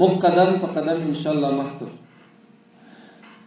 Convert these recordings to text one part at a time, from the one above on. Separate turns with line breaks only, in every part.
موږ قدم په قدم ان شاء الله مخته ځو.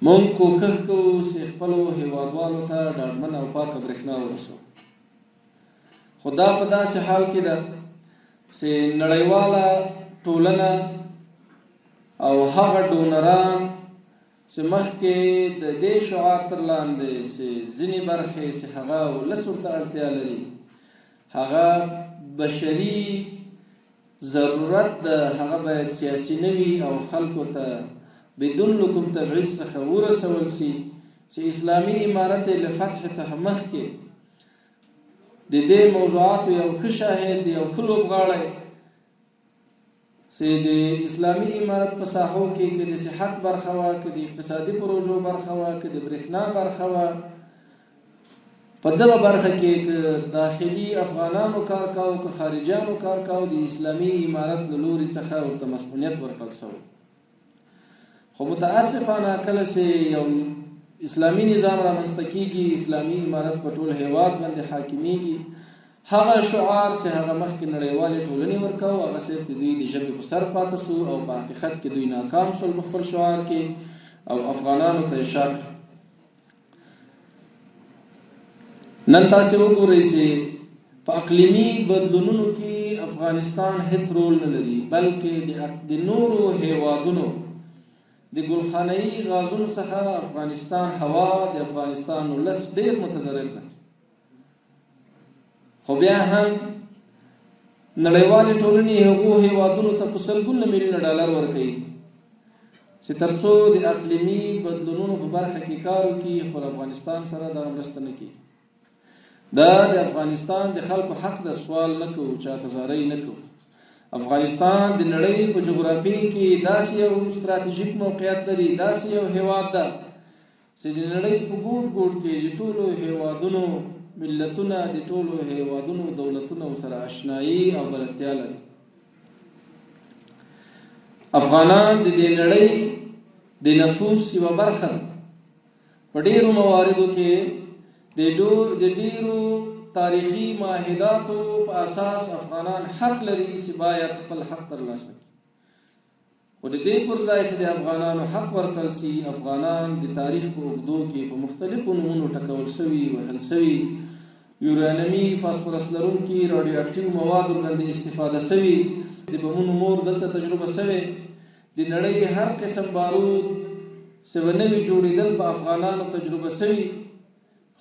موږ کوښښ کوو چې خپلو هیوادوالو ته ډاډمنه او پاکه برېښنا ورسوو، خو دا په داسې حال کې ده چې نړیواله ټولنه او هغه ډونران چې مخکې د دې شعار تر لاندې چې ځینې برخې چې هغه ولس ورته اړتیا لري، هغه بشري ضرورت ده، هغه باید سیاسي نه وي او خلکو ته بدون له کوم تبعیض څخه ورسول سي، چې اسلامي امارت یې له فتح څخه مخکې د دې موضوعاتو یو ښه شاهد، یو ښه لوبغاړی، چې د اسلامي امارت په ساحو کې که د صحت برخه وه، که د اقتصادي پروژو برخه وه، که د برېښنا برخه وه، په دغه برخه کې که داخلي افغانانو کار کاوه، که خارجیانو کار کاوه، د اسلامي امارت له لوري څخه ورته مسؤلیت ورکړل شوی. خو متاسفانه کله چې یو اسلامي نظام رامنځته کیږي، اسلامي امارت په ټول هیواد باندې حاکمیږي، هغه شعار چې هغه مخکې نړیوالې ټولنې ورکاو، هغه صرف د دوی د ژبې په سر پاتې سو او په حقیقت کې دوی ناکام سول په خپل شعار کې او افغانانو ته یې شا کړه. نن تاسو وګورئ چې په اقلیمي بدلونونو کې افغانستان هیڅ رول نه لري، بلکې د نورو هیوادونو د ګلخانهيي غازونو څخه افغانستان هوا، د افغانستان ولس ډیر متضرر ده. خو بیا هم نړیوالې ټولنې هغو هیوادونو ته په سلګونه میلیونه ډالر ورکوي چې ترڅو د اقلیمي بدلونونو په برخه کې کار وکړي، خو له افغانستان سره دغه مرسته نه کوي. دا د افغانستان د خلکو حق د سوال نه کوو، چاته زارۍ نه کوو. افغانستان د نړۍ په جغرافیې کې داسې یو ستراتیژیک موقعیت لري، داسې یو هیواد ده چې د نړۍ په ګوټ ګوټ کې د ټولو هیوادونو ملتونه، د ټولو هیوادونو دولتونه سره آشنایي او بلدتیا لري. افغانان د دې نړۍ د نفوس یوه برخه ده. په ډیرو مواردو کې د ډیرو تاریخي معاهداتو په اساس افغانان حق لري چې باید خپل حق ترلاسه کړي، خو د دې پر ځای چې د افغانانو حق ورکړل سي، افغانان د تاریخ په اوږدو کې په مختلفو نومونو ټکول سوي، وهل سوي، یورانیمي فاسفورس لرونکي راډیو اکټیو مواد ورباندې استفاده سوي، د بمونو مور دلته تجربه سوې، د نړۍ هر قسم بارود چې به نوي جوړېدل په افغانانو تجربه سوي.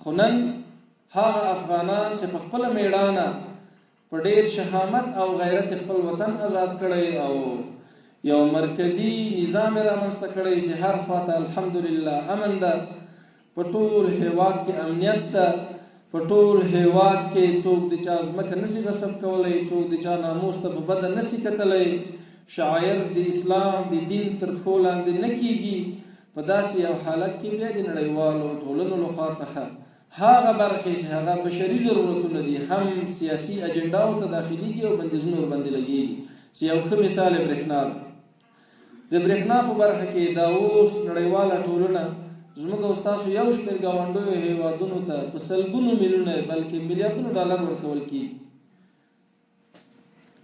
خو نن هغه افغانان چې په خپله مېړانه په ډېر شهامت او غیرت خپل وطن ازاد کړی او یو مرکزي نظام یې رامنځته کړی چې هر خواته الحمدلله امن ده، په ټول هیواد کې امنیت ده، په ټول هیواد کې څوک د چا ځمکه نسی غصب کولی، څوک د چا ناموس ته په بده نسی کتلی، شعایر د اسلام د دین تر پښو لاندې نه کیږي. په داسې یو حالت کې بیا د نړیوالو ټولنو لخوا څخه هغه برخې چې هغه بشري ضرورتونه دي هم سیاسي اجنډاو ته داخليږي او بندیزونه ورباندې لګیږي، چې یو ښه مثال یې برېښنا ده. د برېښنا په برخه کې دا اوس نړیواله ټولنه زموږ او ستاسو یو شمېر ګاونډیو هیوادونو ته په سلګونو میلیونه بلکې میلیاردونو ډالر ورکول کیږي.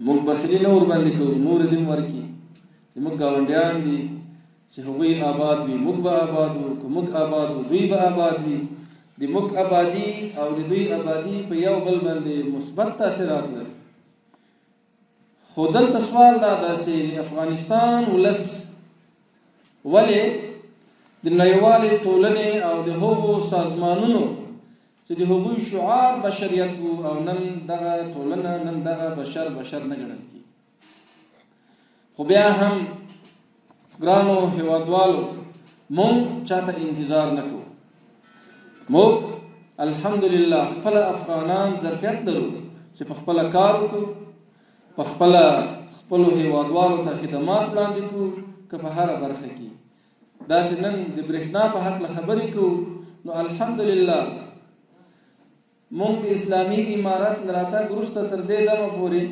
موږ بخیلي نه ورباندې کوو، نور دې هم ورکړي، زموږ ګاونډیان دي چې هغوی آباد وي موږ به آباد وو، که موږ آباد وو دوی به آباد وي. د موږ آبادي او د دوی آبادي په یو بل باندې مثبت تاثیرات لري. خو دلته سوال دا ده چې د افغانستان ولس ولې د نړیوالې ټولنې او د هغو سازمانونو چې د هغوی شعار بشریت وو او نن دغه ټولنه، نن دغه بشر بشر نه ګڼل کیږي؟ خو بیا هم ګرانو هیوادوالو، مونږ چاته انتظار نه کوو. موږ الحمدلله خپل افغانان ظرفیت لرو چې په خپل کار وکړو، په خپل خپلو هیوادوالو ته خدمات وړاندې کړو، که په هره برخه کې. داسې نن د برېښنا په هکله خبرې کوو، نو الحمدلله موږ د اسلامي امارت له راتګ وروسته تر دې دمه پورې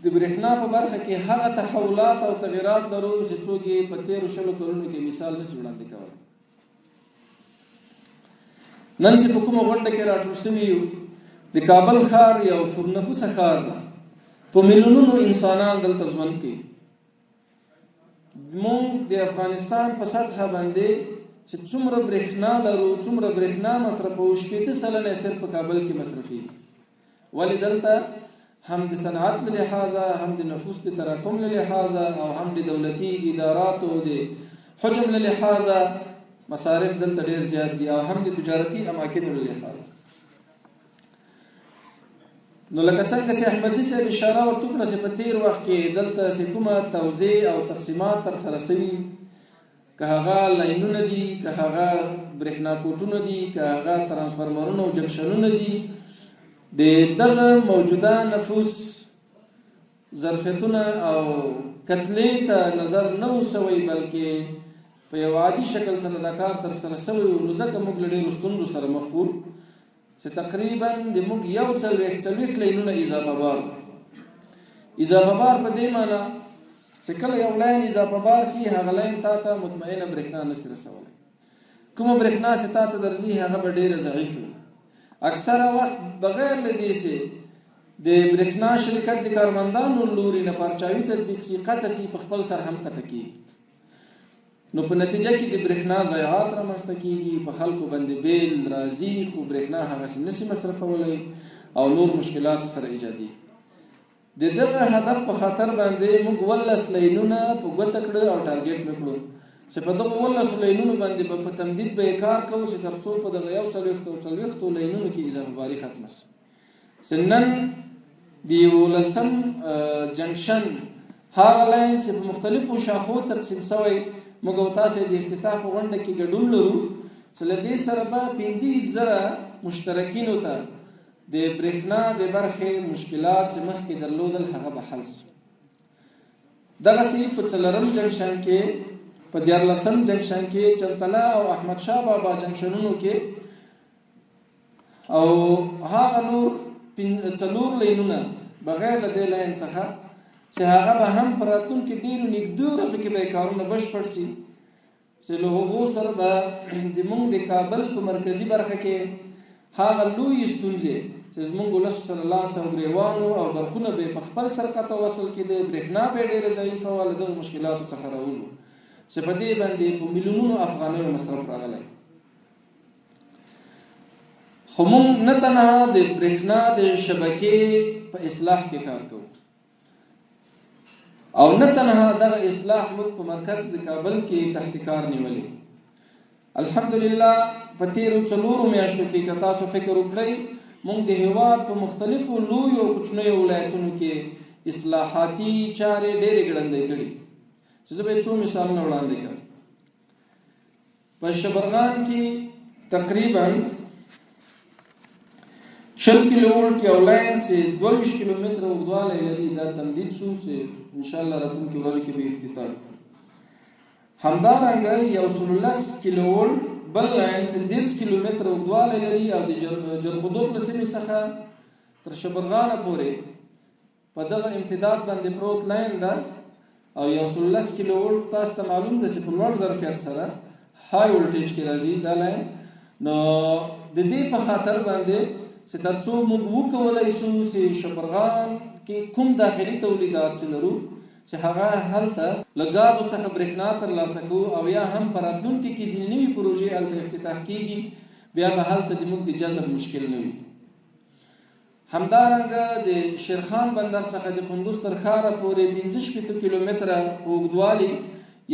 د برېښنا په برخه کې هغه تحولات او تغیرات لرو چې څوک یې په تېرو 20 کلونو کې مثال نشي وړاندې کولی. نن چې په کومه غونډه کې راټول شوي یو، د کابل ښار یو پرنفوسه ښار ده، په میلیونونو انسانان دلته ژوند کوي. موږ د افغانستان په سطحه باندې چې څومره برېښنا لرو، څومره برېښنا مصرفوو، 60% یې صرف په کابل کې مصرفېږي. ولې دلته هم د صنعت له لحاظه، هم د نفوس د تراکم له لحاظه او هم د دولتي اداراتو د حجم له لحاظه مصارف دلته ډېر زیات دي او هم د تجارتي اماکنو له لحاظه. نو لکه څنګه چې احمدزي صاحب اشاره ورته وکړه چې په تېر وخت کې دلته چې کومه توزیع او تقسیمات ترسره سوي، که هغه لاینونه دي، که هغه برېښنا کوټونه دي، که هغه ترانسفرمرونه او جنکشنونه دي، د دغه موجوده نفوس ظرفیتونه او کتلې ته نظر نه و سوی، بلکې په یو عادي شکل سره دا کار ترسره سوی و. نو ځکه موږ له ډېرو ستونزو سره مخ وو چې تقریبا د موږ 41 40 لاینونه اضافه بار. اضافه بار په دې معنی چې کله یو لاین اضافه بار سي، هغه لاین تا ته مطمئنه برېښنا نشي رسولی. کومه برېښنا چې تا ته درځي هغه به ډېره ضعیف وي. اکثره وخت بغیر له دې چې د برېښنا شرکت د کارمندانو لوري نه پرچاوي تطبیق سي، قطع سي، په خپل سر هم قطع کېږي. نو په نتیجه کې د برېښنا ضایعات رامنځته کېږي، په خلکو باندې بیل راځي، خو برېښنا هغسې نسي مصرفولی او نور مشکلات سره ایجادېږي. د دغه هدف په خاطر باندې موږ 19 لاینونه په ګوته کړو او ټارګېټ مې کړو چې په دغو 19 لاینونو باندې به په تمدید به یې کار کوو چې تر څو په دغه 41 او 40 لاینونو کې اضافه باري ختمه شي. چې نن د 11 جنکشن هغه لاین چې په مختلفو شاخو تقسیم شوی، موږ او تاسو د افتتاح په غونډه کې ګډون لرو، چې له دې سره به 25,000 مشترکینو ته د برېښنا د برخې مشکلات چې مخکې درلودل هغه به حل شي. دغسې په څلورم جنکشن کې، په 13 جنکشن کې، چمتله او احمد شاه بابا جنکشنونو کې او هغه نور 4 لینونه بغیر له دې لاین څخه چې هغه به هم په راتلونکي ډېرو نږدې ورځو کې به یې کارونه بشپړ سي، چې له هغو سره به د موږ د کابل په مرکزي برخه کې هغه لویې ستونزې چې زموږ ولس سره لاس او ګریوان وو او برقونه به یې په خپل سر قطع وصل کېده، برېښنا به یې ډېره ضعیفه وه، له دغو مشکلاتو څخه راوځو چې په دې باندې په میلیونونو افغانیو مصرف راغلی. خو موږ نه تنها د برېښنا د شبکې په اصلاح کې کار کوو او نه تنها دغه اصلاح موږ په مرکز د کابل کې تحت کار نیولې. الحمدلله په تیرو 4 میاشتو کې که تاسو فکر وکړئ، موږ د هیواد په مختلفو لویو او کوچنیو ولایتونو کې اصلاحاتي چارې ډېرې ګړندۍ کړي، چې زه به یې څو مثالونه وړاندې کړم. په شبرغان کې تقریبا 20 کیلو ولټ یو لاین چې 22 کیلومتره اوږدوالی لري دا تمدید سو چې انشاءالله راتلونکي ورځو کې به افتتاح کړو. همدارنګه 110 کیلو ولټ بل لاین چې 30 کیلومتره اوږدوالی لري او د جرقدوق له سیمې څخه تر شبرغانه پورې په دغه امتداد باندې پروت لاین ده او 110 کیلو ولټ تاسو ته معلوم ده چې په لوړ ظرفیت سره های ولټیج کې راځي دا لاین. نو د دې په خاطر باندې چې ترڅو موږ وکولای سو چې شبرغان کې کوم داخلي تولیدات چې لرو چې هغه هلته له ګازو څخه برېښنا ترلاسه کوو او یا هم په راتلونکي کې ځینې نوي پروژې هلته افتتاح کیږي، بیا به هلته د موږ د جذب مشکل نه وي. همدارنګه د شیرخان بندر څخه د قندوز تر ښاره پورې 65 کیلومتره په اوږدوالي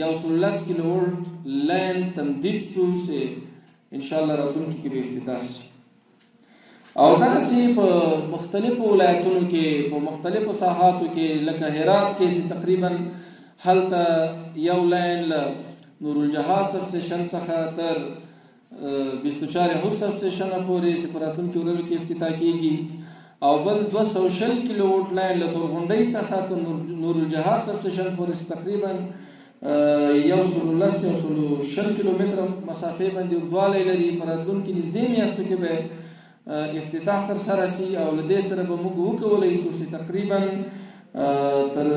110 کیلو ولټ لاین تمدید سو چې انشاءالله راتلونکي کې به افتتاح سي. او دغسې په مختلفو ولایتونو کې په مختلفو ساحاتو کې لکه هرات کې چې تقریبا هلته یو لاین له نورالجهاد سب سټیشن څخه تر 24 هو سب سټیشن پورې چې په راتلونکي ورځو کې افتتاح کیږي او بل 220 کیلو وولټ لاین له تورغونډۍ څخه تر نورالجهاد سب سټیشن پورې چې تقریبا 110 120 کیلومتره مسافې باندې اوږدوالی لري، په راتلونکي نږدې میاشتو کې به افتتاح تر سره سي او له دې سره به موږ وکولای سو چې تقریبا تر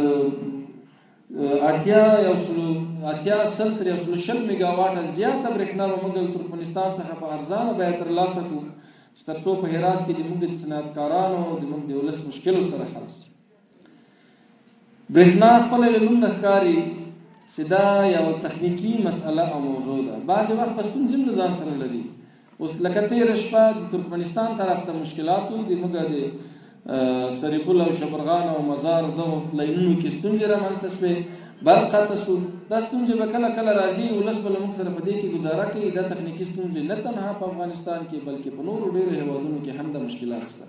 80 180 100 تر 120 میګاواټه زیاته برېښنا به موږ له ترکمنستان څخه په ارزانه بیه ترلاسه کړو چې تر څو په هرات کې د موږ د صنعتکارانو د موږ د ولس مشکلو سره حل شي. برېښنا خپله له نوم نه ښکاري چې دا یو تخنیکي مسئله او موضوع ده. بعضې وخت به ستونزې هم له ځان سره لري. اوس لکه تېره شپه د ترکمنستان طرف ته مشکلات وو، د موږ د سرپل او شبرغان او مزار دغو لاینونو کې ستونزې رامنځته شوې، برق قطع شو. دا ستونزې به کله کله راځي، ولس به له موږ سره په دې کې ګزاره کوي. دا تخنیکي ستونزې نه تنها په افغانستان کې بلکې په نورو ډېرو هېوادونو کې هم دا مشکلات شته.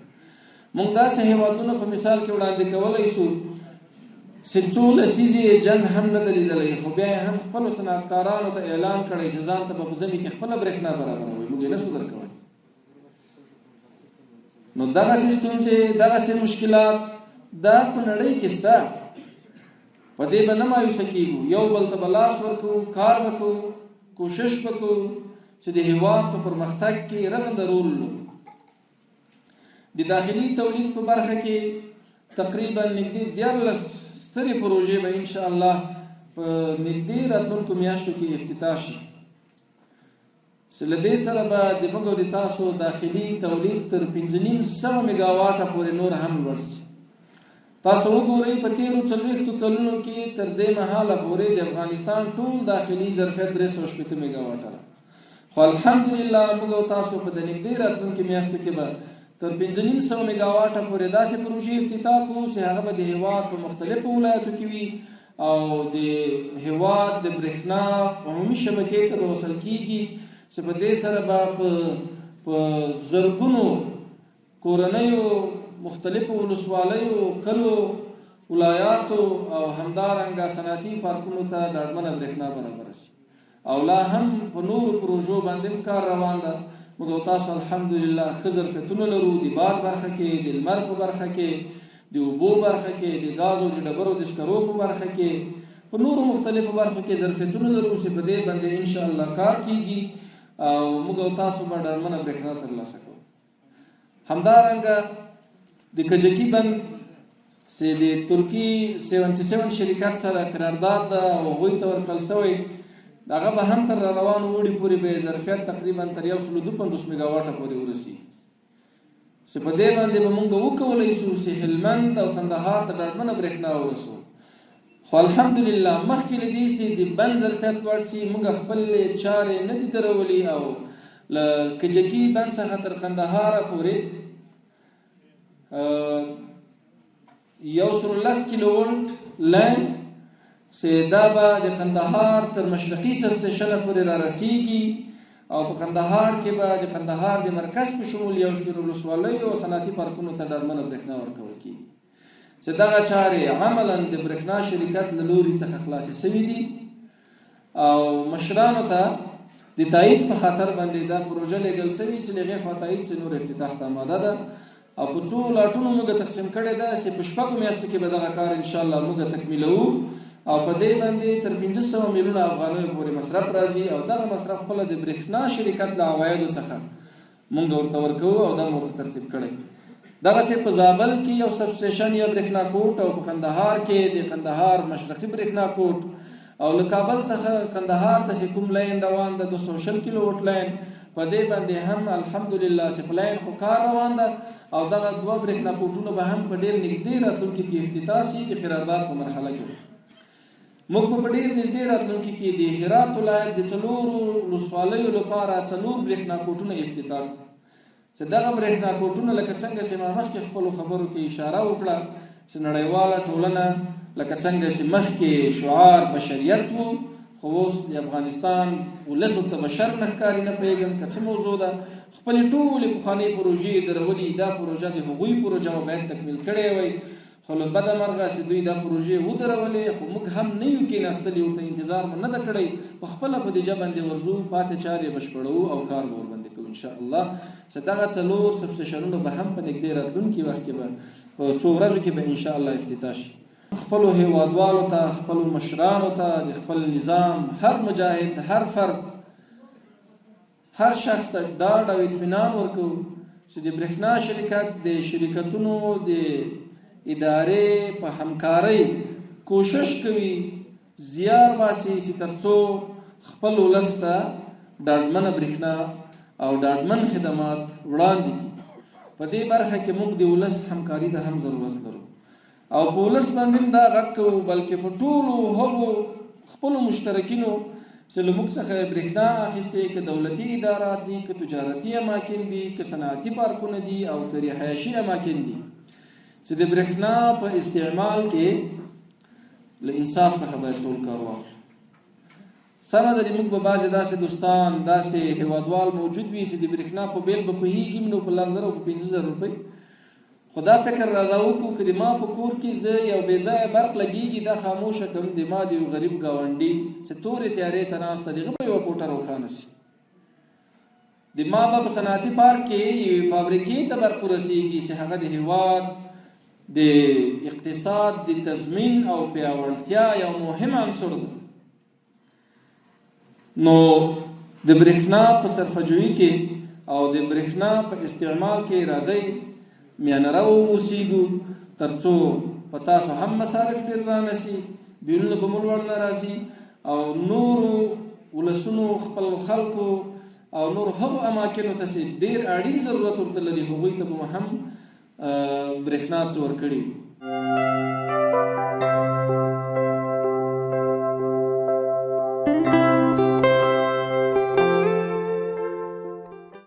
موږ داسې هېوادونه په مثال کې وړاندې کولی شو چې څو لسیزې یې جنګ هم نه دی لیدلی، خو بیا یې هم خپلو صنعتکارانو ته اعلان کړی چې ځان ته به په ژمي کې خپله برېښنا برابروئ، موږ یې نه شو درکوی. نو دغسې ستونزې، دغسې مشکلات دا په نړۍ کې شته. په دې به نه مایوسه کېږو، یو بل ته به لاس ورکوو، کار به کوو، کوشش به کوو چې د هېواد په پرمختګ کې رغنده رول ولوبوو. د داخلي تولید په برخه کې تقریبا نږدې 13 سترې پروژې به ان شاء الله په نږدې راتلونکو میاشتو کې افتتاح شي، چې له دې سره به د موږ او د تاسو داخلي تولید تر 550 میګاواټه پورې نور هم لوړ شي. تاسو وګورئ، په تېرو 40 کلونو کې تر دې مهاله پورې د افغانستان ټول داخلي ظرفیت 360 میګاواټه ده، خو الحمدلله موږ او تاسو په د نږدې راتلونکي میاشتو کې به تر 550 میګاواټه پورې داسې پروژې افتتاح کوو چې هغه به د هېواد په مختلفو ولایتو کې وي او د هېواد د برېښنا عمومي شبکې ته به وصل کیږي، چې په دې سره به په زرګونو کورنیو، مختلفو ولسوالیو، کلو، ولایاتو او همدارنګه صنعتي پارکونو ته ډاډمنه برېښنا برابره شي. او لا هم په نورو پروژو باندې هم کار روان ده. موږ او تاسو الحمدلله ښه ظرفیتونه لرو، د باد برخه کې، د لمر په برخه کې، د اوبو برخه کې، د ګازو د ډبرو د سکرو په برخه کې، په نورو مختلفو برخو کې ظرفیتونه لرو چې په دې باندې ان شاء الله کار کیږي او موږ او تاسو به ډاډمنه برېښنا ترلاسه کوو. همدارنګه د کجکي بند چې د ترکي 77 شرکت سره قرارداد ده او هغوی ته ورکړل شوی، هغه به هم تر روان اوړي پورې به ظرفیت تقریبا تر 152 میګاواټه پورې ورسي، چې په دې باندې به مونږ وکولی شو چې هلمند او کندهار ته ډاډمنه برېښنا ورسو. خو الحمدلله مخکې له دې چې د بند ظرفیت لوړ شي، موږ خپلې چارې نه دي درولي او له کجکي بند څخه تر کندهاره پورې 110 کیلو ولټ لاین چې دا به د قندهار تر مشرقي سب سټیشنه پورې را رسیږي او په قندهار کې به د قندهار د مرکز په شمول یو شمېر ولسوالیو او صنعتي پارکونو ته ډاډمنه برېښنا ورکول کیږي، چې دغه چارې عملاً د برېښنا شرکت له لوري څخه خلاصې سوي دي او مشرانو ته د تایید په خاطر باندې دا پروژه لېږل سوي چې له هغې خوا تایید چې نور افتتاح ته آماده ده او په څو لاټونو موږ تقسیم کړې ده چې په شپږو میاشتو کې به دغه کار انشاءالله موږ تکمیلوو او په دې باندې تر 500 میلیونه افغانیو پورې مصرف راځي او دغه مصرف خپله د برېښنا شرکت له عوایدو څخه موږ ورته ورکوو او دا مو ورته ترتیب کړی. دغسې په زابل کې یو سب سټیشن یا برېښنا کوټ او په قندهار کې د قندهار مشرقي برېښنا کوټ او له کابل څخه قندهار ته چې کوم لاین روان ده 220 کیلو وټ لاین، په دې باندې هم الحمدلله چې په لاین خو کار روان ده او دغه دوه برېښنا کوټونه به هم په ډېر نږدې راتلونکي کې افتتاح شي د قرارداد په مرحله کې. موږ به په ډېر نږدې راتلونکي کې د هرات ولایت د څلورو ولسوالیو لپاره څلور برېښنا کوټونه افتتاح کړو، چې دغه برېښنا کوټونه لکه څنګه چې ما مخکې خپلو خبرو کې اشاره وکړه چې نړیواله ټولنه لکه څنګه چې مخکې شعار بشریت وو، خو اوس د افغانستان ولس ورته بشر نه ښکاري، نه پوهېږم که څه موضوع ده. خپلې ټولې پخوانۍ پروژې یې درولي، دا پروژه د هغوی پروژه وه، باید تکمیل کړې وای، خو له بده مرغه چې دوی دا پروژې ودرولې، خو موږ هم نه یو کېناستلي، ورته انتظار مو نه ده کړی، په خپله په دې باندې ورځو، پاتې چارې یې بشپړوو او کار به ورباندې کوو انشاءالله چې دغه څلور سبسټیشنونه به هم په نږدې راتلونکي وخت کې به په څو ورځو کې به انشاءالله افتتاح شي. خپلو هېوادوالو ته، خپلو مشرانو ته، د خپل نظام هر مجاهد، هر فرد، هر شخص ته ډاډ او اطمینان ورکوو چې د برېښنا شرکت د شرکتونو د ادارې په همکارۍ کوشش کوي، زیار باسي چې ترڅو خپل ولس ته ډاډمنه برېښنا او ډاډمن خدمات وړاندې کړي. په دې برخه کې موږ د ولس همکاري ته هم ضرورت لرو او په ولس باندې هم دا غږ کوو، بلکې په ټولو هغو خپلو مشترکینو چې له موږ څخه یې برېښنا اخیستې، که دولتي ادارات دي، که تجارتي اماکن دي، که صنعتي پارکونه دي او که رهایشي اماکن دي، چې د برېښنا په استعمال کې له انصاف څخه باید ټول کار واخلو. سمه ده، موږ به بعضې داسې دوستان، داسې هېوادوال موجود وي چې د برېښنا په بیل به پوهېږي، نو په 10,000 او په 5,000 روپۍ. خو دا فکر راځه وکړو که د ما په کور کې زه یو بې ځایه برق لګېږي، دا خاموشه کړم، د ما د یو غریب ګاونډي چې تورې تیارې ته ناسته د هغه به یوه کوټه روښانه شي، د ما به په صنعتي پارک کې یوې فابریکې ته برق ورسېږي چې هغه د هېواد د اقتصاد د تضمین او پیاوړتیا یو مهم عنصر دی. نو د برېښنا په صرفه جویي کې او د برېښنا په استعمال کې راځئ میانه رو اوسیږو، ترڅو په تاسو هم مصارف ډېر رانه سي، بیلونه به مو لوړ نه راځي او نورو ولسونو، خپل خلکو او نور هغو اماکنو ته چې ډېر اړین ضرورت ورته لري، هغوی ته به مو هم برېښنا څه ورکړي.